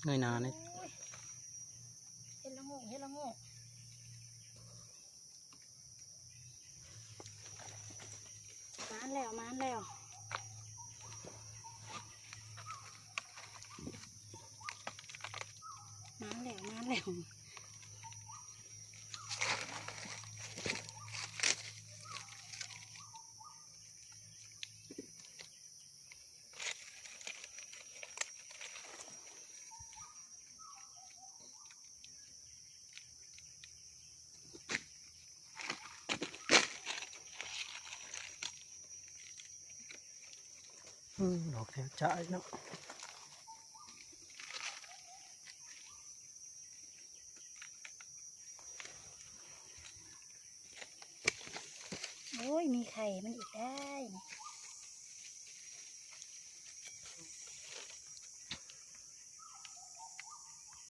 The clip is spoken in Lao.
ເງີຍໜ້ານີ້ ໂອ້ຍ ເຫັດລະໂງກ ເຫັດລະໂງກ ມາແລ້ວ ມາແລ້ວ ມາແລ້ວ ມາແລ້ວ. ອືມ ດອກແຖວຈາຍເນາະ ໂອ້ຍ ມີໄຂ່ມັນອີກໄດ້.